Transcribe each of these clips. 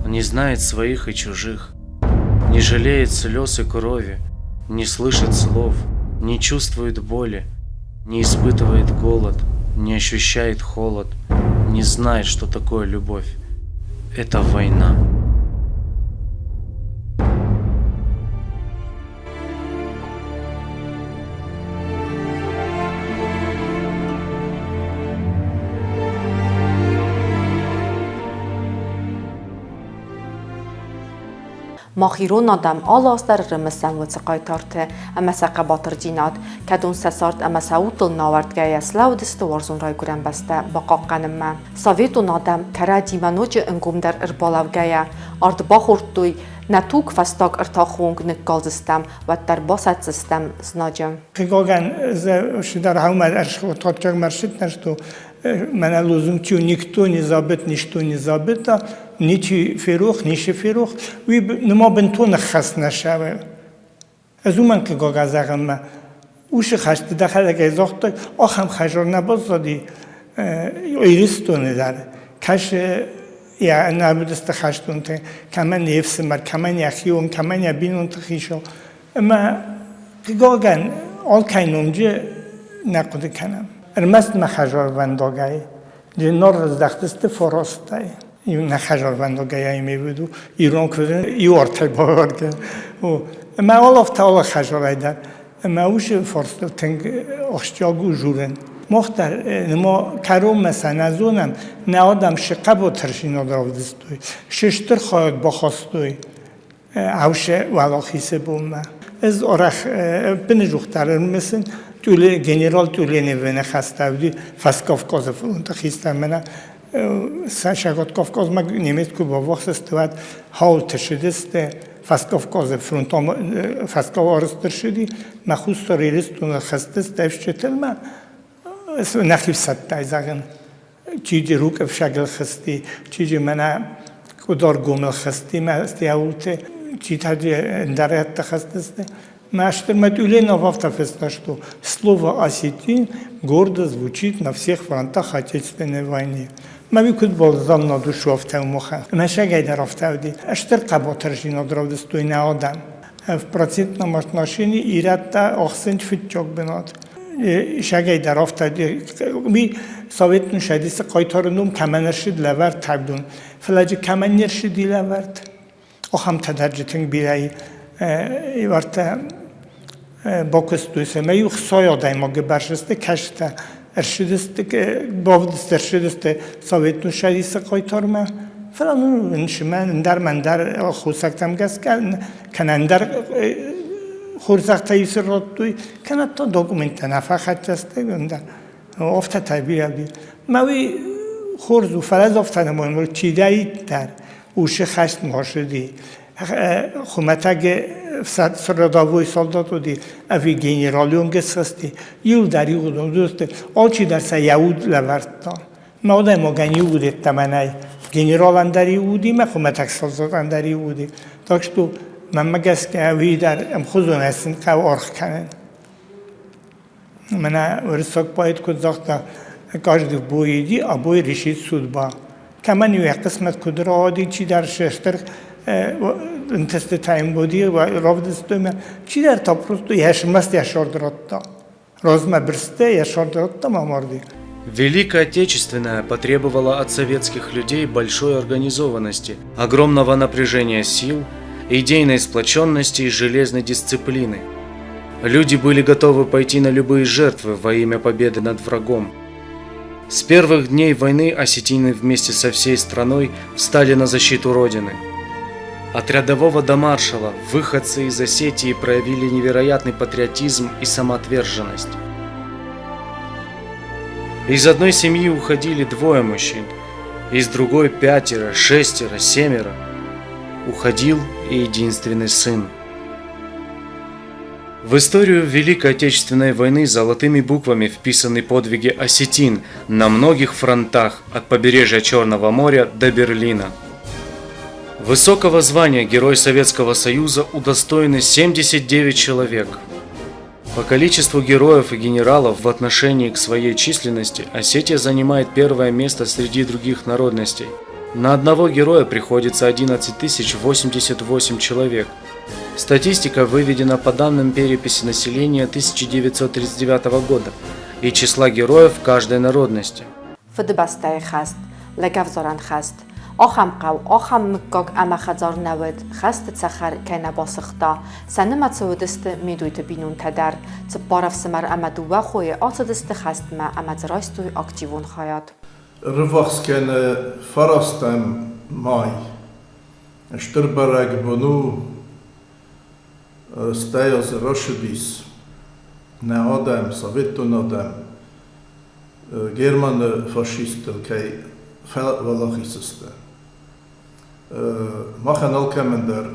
Не знает своих и чужих, не жалеет слез и крови, не слышит слов, не чувствует боли, не испытывает голод, не ощущает холод, не знает, что такое любовь. Это война. Мах ирон адӕм алы аз дӕр ӕрымысӕм уыцы хъайтарты ӕмӕ сӕ хъӕбатырдзинад, кӕдон сӕ цард ӕмӕ сӕ удтыл нӕ ауӕрдгӕйӕ слӕууыдысты уарзон райгуырӕн бӕстӕ бахъахъхъӕнынмӕ. Советон адӕм кӕрӕдзимӕ ноджы ӕнгомдӕр ӕрбалӕугӕйӕ, ард бахордтой, нӕ туг фӕстаг ӕртахы онг ныккалдзыстӕм, уӕддӕр басӕтдзыстӕм знаджы. Хъыгагӕн, Шидархаумӕ ӕрсхотчаг маршрут что мӕнӕ лозунг никто не забыт, ничто не забыто, ничи ферох, ничи ферох, уый ныма бынтон ӕххӕст нӕ сӕвӕ. Ӕз уымӕн хъыгаг зӕгъынмӕ, уыцы хӕсты дӕхӕдӕг ӕй загътай, ахӕм хӕзар нӕ баззади Ирыстоны дӕр. Кӕсы йӕ ӕнӕбыдысты хӕстонтӕ, кӕмӕн йе фсымӕр, кӕмӕн йӕ хион, кӕмӕн йӕ бинонты хицау. Ӕмӕ, хъыгагӕн, алкӕй номджы нӕ хъуыды кӕнӕм. Ӕрмӕст мӕ хӕзарвӕндагӕй нор раздӕхтысты форостӕй. Нӕ хӕзарвӕндагӕй имею в виду ирон куыд иу артӕй бавӕргӕ. Ӕмӕ алафта алы хӕзарӕй дӕр. Ӕмӕ уыцы фарстыл тынг ахсджиаг у журын. Мах дӕр нырма кӕронмӕ сӕ нӕ зонӕм, нӕ адӕм цы хъӕбатырдзинад равдыстой, цы стыр хайад бахастой Ӕвсе уӕлахизи бонмӕ. Ӕз арӕх бынызухдӕр ӕрымысын генерал Тюленевы ныхӕстӕ уыди Фӕскавказы фронты хистӕр мӕнӕ Сӕгат Кавказмӕ немец куы баввахс сты, уӕд хауты ссыдысты Фӕскавказы фронтом Фӕскаварӕзт ӕрцыди, мӕ Хуссар Ирыстоны хӕстысты ӕфсджытылмӕ нӕхи фсӕдтӕй зӕгъын. Чиджи рук ӕфсагыл хызти, чиджи мӕнӕ къуыдаргомыл хызти, мӕ стӕуты, чи та ӕндӕр рӕтты хызтысты. Мастер Матюленов автофеста, что слово «осетин» гордо звучит на всех фронтах Отечественной войны. Мӕ куыд бальзам на душу афтӕ Мӕсӕгӕй дӕр афтӕ уыди. Стыр хъӕбатырдзинад равдыстой нӕ адӕм. В процентном отношении ирӕттӕ ахсынц фыццаг бынат. Сӕгӕй дӕр афтӕ ми Советон Цӕдисы хъайтары ном кӕмӕн ӕрцыд лӕвӕрд тагдон, фӕлӕ дзы кӕмӕн не рцыди лӕвӕрд, ахӕмтӕ дӕр дзы тынг бирӕ ивартӕ бакуыстой, цӕмӕй-иу Хуыцауы адӕймаджы бӕрзысты кӕстӕ ӕрцыдысты, бавдыст ӕрцыдысты Советон Цӕдисы хъайтармӕ. Фӕлӕ ну нсымӕ ӕндӕр мӕндӕр аххосӕгтӕм гӕсгӕ кӕнӕ ӕндӕр хорзӕхтӕ исы радтой, кӕнӕ та документтӕ нӕ фӕхӕццӕ сты, ӕндӕр афтӕтӕ бирӕ уыди. Мӕ уый хорз у, фӕлӕ ӕз афтӕ нымайын, чидӕриддӕр усы хӕст ма сыди, хуымӕтӕг рядовой солдат уыди ӕви генералон гӕсгӕсти, иу дӕр иугъуыдон уыдысты, алчидӕр сӕ йӕ уд лӕвӕрдта. Мӕ адӕймагӕн иу уд йеддӕмӕ нӕй. Генералӕн дӕр иу уди, мӕ хуымӕтӕг солдатӕн дӕр иу уди. Так что мӕнмӕ гӕсгӕ уый дӕр ӕмхуызонӕй сын хъӕуы аргъ кӕнын. Мӕнӕ уырыссаг поэт куыд загъта, каждый в бой иди, а бой решит судьба. Кӕмӕн йӕ хъысмӕт куыд рауади, чидӕр се стыр ӕнтыстытӕ йын уыди, равдыстой мӕ, чидӕр та просто йӕ смӕст йӕ сӕрд радта. Размӕ бырсты йӕ сӕрд радта мӕ амарди. Великая Отечественная потребовала от советских людей большой организованности, огромного напряжения сил, идейной сплоченности и железной дисциплины. Люди были готовы пойти на любые жертвы во имя победы над врагом. С первых дней войны осетины вместе со всей страной встали на защиту Родины. От рядового до маршала выходцы из Осетии проявили невероятный патриотизм и самоотверженность. Из одной семьи уходили двое мужчин, из другой пятеро, шестеро, семеро. Уходил и единственный сын. В историю Великой Отечественной войны золотыми буквами вписаны подвиги осетин на многих фронтах от побережья Черного моря до Берлина. Высокого звания Герой Советского Союза удостоены 79 человек. По количеству героев и генералов в отношении к своей численности Осетия занимает первое место среди других народностей. На одного героя приходится 11 088 человек. Статистика выведена по данным переписи населения 1939 года и числа героев каждой народности. Фыдыбӕстӕйы хӕст, лӕгӕвзарӕн хӕст. Ахӕм хъӕу, ахӕм мыггаг ӕмӕ хӕдзар нӕ уыд, хӕсты цӕхӕр кӕй нӕ басыгъта. Сӕ нымӕцы уыдысты Медойты бинонтӕ дӕр. Цыппар ӕфсымӕр ӕмӕ дыууӕ хойы ацыдысты хӕстмӕ ӕмӕ дзы райстой активон хайад. Ӕрыввахс кӕны фарастӕм май. Стыр бӕрӕгбон у, стӕй азы рацыдис нӕ адӕм, советон адӕм Германы фашисттыл кӕй фӕуӕлахиз сты. Махӕн алкӕмӕн дӕр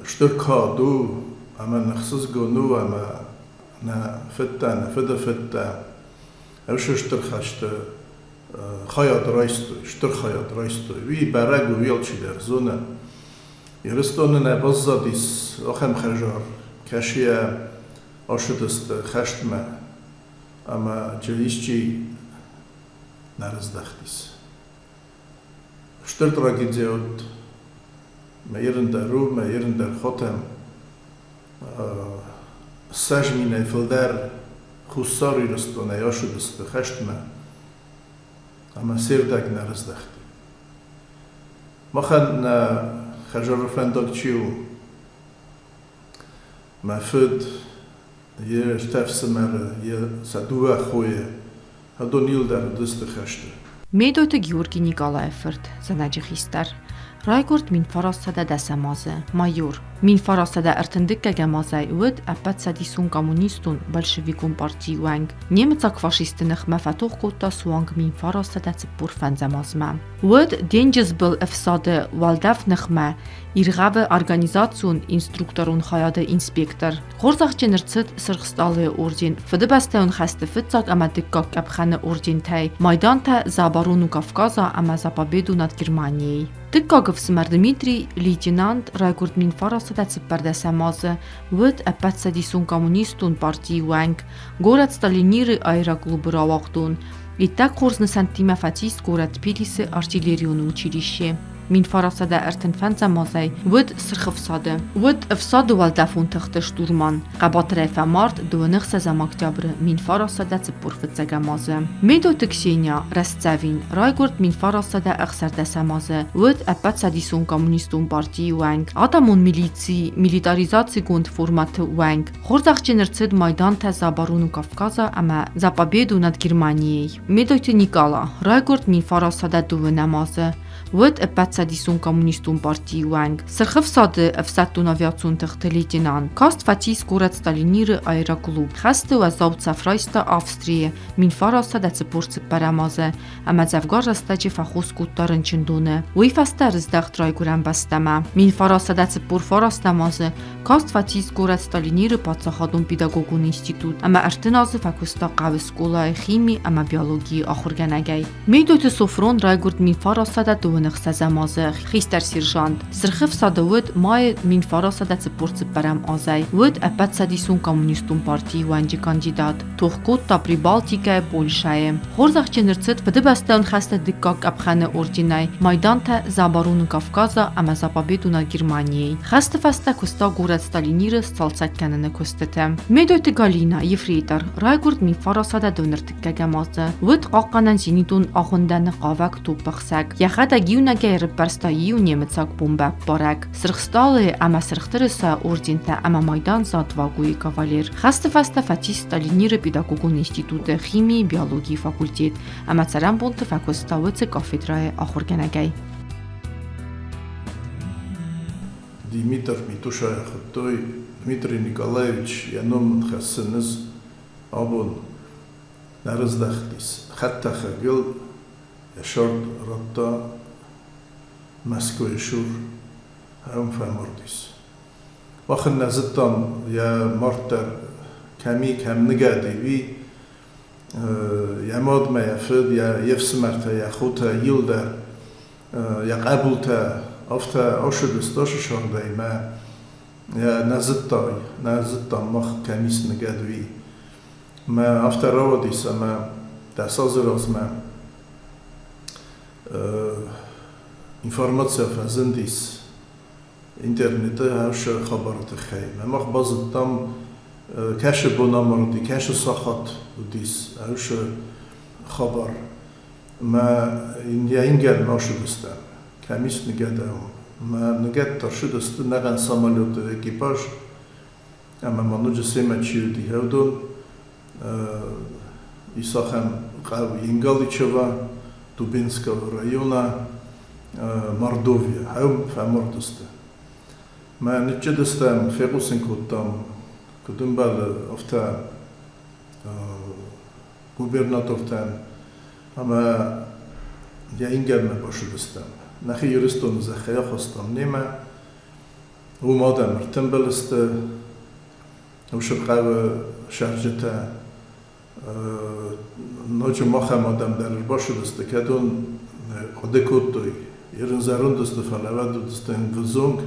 стыр кад у ӕмӕ не хсызгон у ӕмӕ нӕ фыдтӕ, нӕ фыдыфыдтӕ уыцы стыр хӕсты хайад райстой, стыр хайад райстой. Уый бӕрӕг у, уый алчидӕр зоны. Ирыстоны нӕ баззадис ахӕм хӕзар, кӕсийӕ ацыдысты хӕстмӕ ӕмӕ исчи нӕ рыздӕхтис. Стыр трагедия уыд мӕ ирын дӕр у, мӕ ирын дӕр хотӕм. 20 минӕй фылдӕр Хуссар Ирыстонӕй ацыдысты хӕстмӕ ӕмӕ се рдӕг нӕ рыздӕхти. Махӕн нӕ хӕдзары фӕндаг чи у, мӕ фыд, йе ртӕ фсымӕры, йе сӕ дыууӕ хойы, уыдон иуылдӕр уыдысты хӕсты. Медойты Георгий Никъалайы фырт, зӕнӕджы хистӕр. Райгуырд 1910 азы, майор. 1931 азӕй уыд Ӕппӕтцӕдисон коммунистон большевикон партийы уӕнг. Немыцаг фашистты ныхмӕ фӕтох кодта суанг 1945 азмӕ. Уыд денджызбыл ӕфсады уӕлдӕф ныхмӕ иргъӕвы организацион инструкторон хайады инспектор. Хорзӕхджын ӕрцыд Сырх Стъалыйы орден, Фыдыбӕстӕйон хӕсты фыццаг ӕмӕ дыккаг къӕпхӕны ордентӕй, майдантӕ За оборону Кавказа ӕмӕ За победу над Германией. Дыккаг ӕфсымӕр Дмитрий, лейтенант, райгуырд 1914 азы, уыд Ӕппӕтцӕдисон коммунистон партийы уӕнг, горӕт Сталиниры аэроклубы рауагъдон, иттӕг хорз нысӕнттимӕ фӕцис горӕт Тбилисы артиллерион училище. 1935 азӕй уыд Сырх ӕфсады. Уыд ӕфсады уӕлдӕфон тыхты штурман. Хъӕбатырӕй фӕмард 26 октябры 1945 азы. Медоты Ксения, рӕстдзӕвин, райгуырд 1916 азы, уыд Ӕппӕтцӕдисон коммунистон партийы уӕнг, адӕмон милицийы милитаризацигонд формӕты уӕнг. Хорзӕхджын ӕрцыд майдантӕ За оборону Кавказа ӕмӕ За победу над Германией. Медойты Никъала райгуырд 1902 азы, уыд Ӕппӕтцӕдисон коммунистон партийы уӕнг, Сырх ӕфсады ӕфсӕддон авиацион тыхты лейтенант. Каст фӕцис горӕт Сталиниры аэроклуб. Хӕсты уӕззау цӕф райста Австрийы 1944 азы ӕмӕ дзӕвгар рӕстӕджы фӕхос кодта рынчындоны. Уый фӕстӕ ӕрыздӕхт райгуырӕн бӕстӕмӕ. 1949 азы Каст фӕцис горӕт Сталиниры паддзахадон педагогон институт ӕмӕ 30 азы фӕкуыста хъӕуы скъолайы хими ӕмӕ биологийы ахуыргӕнӕгӕй. Медойты Софрон райгуырд 1926 азы, хистӕр сержант. Сырх ӕфсады уыд майы 1944 азӕй. Уыд Ӕппӕтцӕдисон коммунистон партийы уӕнджы кандидат. Тох кодта Прибалтикӕйы, Польшӕйы. Хорзӕхджын ӕрцыд Фыдыбӕстӕйон хӕсты дыккаг къӕпхӕны орденӕй, майдантӕ За оборону Кавказа ӕмӕ За победу над Германией. Хӕсты фӕстӕ куыста горӕт Сталиниры сцалцӕг кӕныны куыстыты. Медойты Галина, ефрейтор, райгуырд 1939 азы. Уыд хъахъхъӕнӕн зенитон агъуындӕны хъавӕг топпӕхсӕг. Йӕхӕдӕг иунӕгӕй ӕрыппӕрста иу немыцаг бомбӕппарӕг. Сырх Стъалыйы ӕмӕ Сырх Тырысайы ордентӕ ӕмӕ майдан За отвагу-йы кавалер. Хӕсты фӕстӕ фӕцис Сталиниры педагогон институты химийы биологийы факультет ӕмӕ цӕрӕнбонты фӕкуыста уыцы кафедрӕйы ахуыргӕнӕгӕй. Димитр Митушайы хуыдтой Дмитрий Николаевич, йӕ ном ын хӕссын ӕз абон нӕ рыздӕхтис. Хӕдтӕхӕгыл йӕ сӕрд радта Мӕскуыйы цур ӕм фӕмардис. Мах ын нӕ зыдтам йӕ мард дӕр кӕм и, кӕм ныгӕд и, уый. Йӕ мадмӕ, йӕ фыд, йе фсымӕртӕ, йӕ хотӕ иуылдӕр, йӕ хъӕбултӕ афтӕ ацыдысты ацы сӕрдӕй мӕ нӕ зыдтай, нӕ зыдтам мах кӕм ис ныгӕд, уый. Мӕ афтӕ рауадис ӕмӕ 10 азы размӕ. Информаци фӕзындис интернеты ӕвшы хабары тыххӕй. Мӕ мах базыдтам, кӕсы бон амарди, кӕсы сахат уыдис ӕвшы хабар. Мӕ йӕ ингӕнмӕ ссыдыстӕм. Кӕм ис ныгӕдӕм? Мӕ ныгӕдтӕ ссыдысты нӕхъӕн самолеты экипаж ӕмӕ ма ноджы семӕ чи уыди, уыдон. Ис ахӕм хъӕу Енгалычево, Дубинского района, Мордовия. Хъӕу фӕмард сты. Мӕ ныччыдыстӕм, фехъусын кодтам, куыд ӕмбӕлы, афтӕ губернатортӕн ӕмӕ йӕ ингӕнмӕ бацыдыстӕм. Нӕхи Ирыстоны зӕххӕй ахастам немӕ. Уым адӕм ӕртымбыл сты, уыцы хъӕуы цӕрджытӕ. Ноджы махӕм адӕм дӕр ӕрбацыдысты, кӕд уын хъуыды кодтой, ерын зӕронд сты, фӕлӕ уӕд уыдысты ӕнгуылдзонг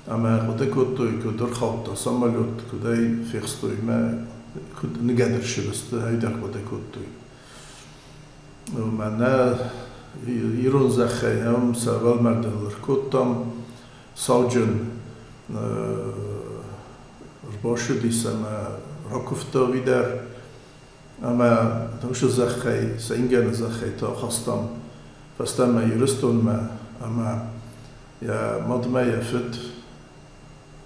ӕмӕ хъуыды кодтой, куыд ӕрхаудта самолет, куыд ӕй фехстой мӕ куыд ныгӕд ӕрцыдысты, ӕй дӕр хъуыды кодтой. Мӕнӕ ирон зӕххӕй ӕм сӕ уӕлмӕрдыл ӕркодтам сауджын ӕрбацыдис ӕмӕ ракуывта уый дӕр. Ӕмӕ уыцы зӕххӕй, сӕ ингӕны зӕххӕй та ахастам фӕстӕмӕ Ирыстонмӕ ӕмӕ йӕ мадмӕ йӕ фыд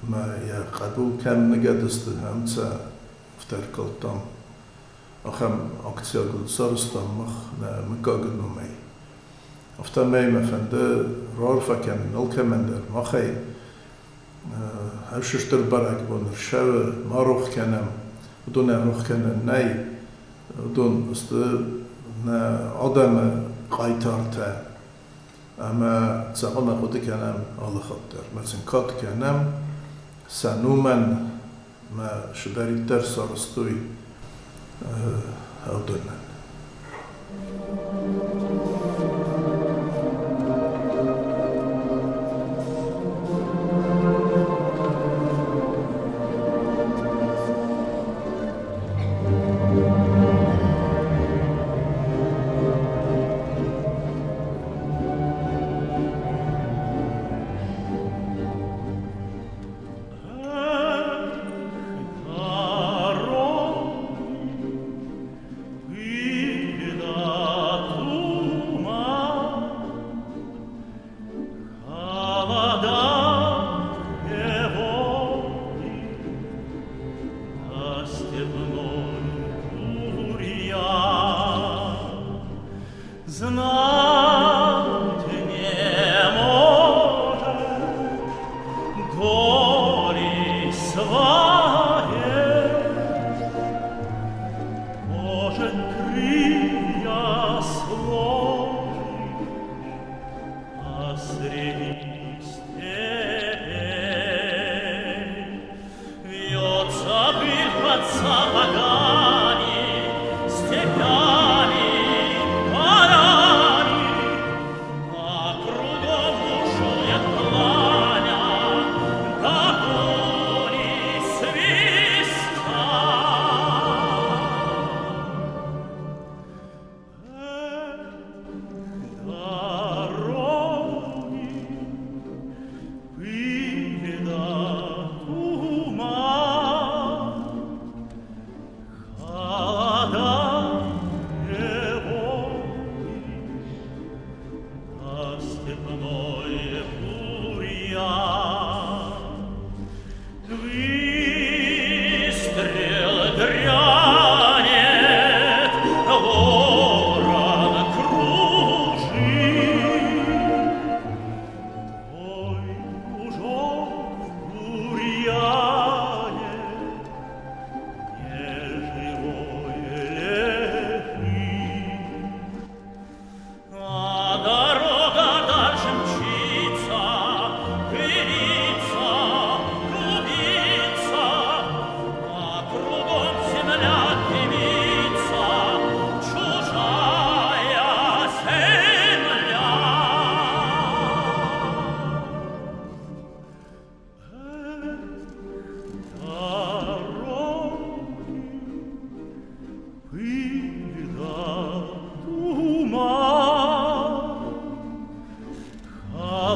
ӕмӕ йӕ хъӕбул кӕм ныгӕд сты, ам сӕ афтӕ ӕркалдтам. Ахӕм акциагонд сарӕзтам мах нӕ мыггагы номӕй. Афтӕмӕй мӕ фӕнды раарфӕ кӕнын алкӕмӕн дӕр махӕй. Ӕз стыр бӕрӕгбон ӕрцӕуы, ма рох кӕнӕм, уыдонӕн рох кӕнӕн нӕй. Уыдон сты нӕ адӕмы хъайтартӕ ӕмӕ сӕ хъуамӕ хъуыды кӕнӕм алы хатт дӕр. Мӕ сын кад кӕнӕм, сӕ номӕн мӕ цыдӕриддӕр сарӕзтой, уыдонӕн.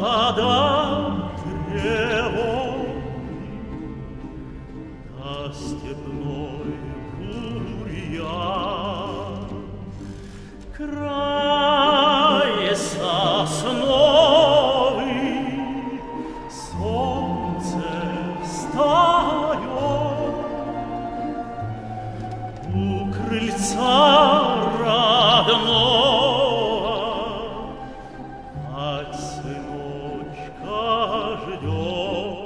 Холода, тревоги, Да степной бурьян. Край сосновый, солнце встает, У крыльца родного мать сыночка ждет.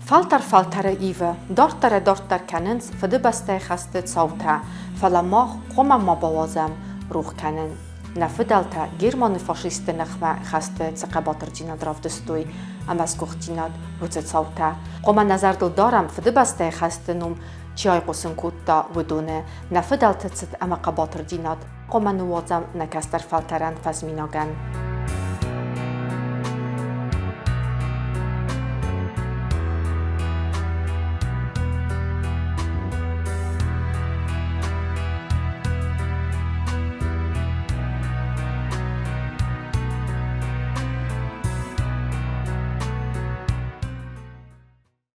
Фӕлтӕр фӕлтӕры ивы, дарддӕрӕй-дарддӕр кӕнынц Фыдыбӕстӕйы хӕсты цаутӕ, фӕлӕ мах хъуамӕ ма бауадзӕм рох кӕнын. Нӕ фыдӕлтӕ Германы фашистты ныхмӕ хӕсты цы хъӕбатырдзинад равдыстой ӕмӕ сгуыхтдзинад, уыцы цаутӕ. Хъуамӕ нӕ зӕрдыл дарӕм, Фыдыбӕстӕйы хӕсты ном чи айхъуысын кодта, уыдоны. Нӕ фыдӕлты цыт ӕмӕ хъӕбатырдзинад хъуамӕ ныууадзӕм нӕ кӕстӕр фӕлтӕрӕн фӕзминагӕн.